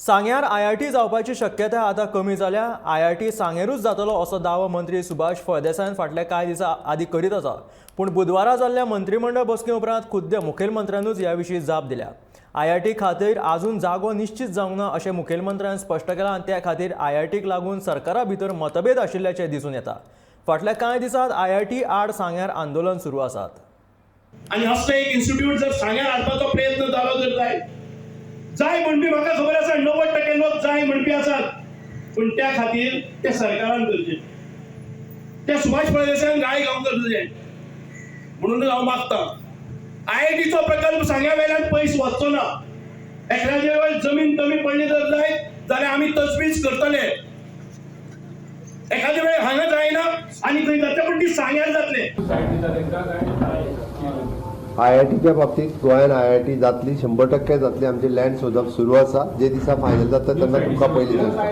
सांग्यार आयआयटी जावपाची शक्यताय आतां कमी जाल्या. आयआयटी सांगेरूच जातलो असो दावो मंत्री सुभाष फळदेसायान फाटल्या कांय दिसां आदीं करीत आसा. पूण बुधवारा जाल्ल्या मंत्रीमंडळ बसके उपरांत खुद्द मुखेलमंत्र्यानूच ह्या विशीं जाप दिल्या. आयआयटी खातीर आजून जागो निश्चीत जावंक ना अशें मुखेलमंत्र्यान स्पश्ट केलां आनी त्या खातीर आयआयटीक लागून सरकारा भितर मतभेद आशिल्ल्याचें दिसून येता. फाटल्या कांय दिसांत आयआयटी आड सांग्यार आंदोलन सुरू आसात. आनी असलें एक इन्स्टिट्यूट जर सांग्यार हाडपाचो प्रयत्न जालो जर जाय, जाय म्हणपी म्हाका खबर आसा, 90% लोक जाय म्हणपी आसात. पूण त्या खातीर ते सरकारान करचें, त्या सुभाष फळदेसायान गाळी घालून करचें. म्हणून हांव मागतां, आयआयटीचो प्रकल्प सांग्या वेल्यान पयस वचचो ना. एखाद्या वेळ जमीन कमी पडली जर जायत जाल्यार आमी तजवीज करतले. एखाद्या वेळ हांगा जायना आनी खंय जातलें, पूण ती सांग्यार जातलें. आयआयटीच्या बाबतीत गोंयान आयआयटी जातली, 100% जातली. आमचे लँड सोदप सुरू आसा. जे दिसा फायनल जाता तेन्ना तुमकां पयलीं सांगता.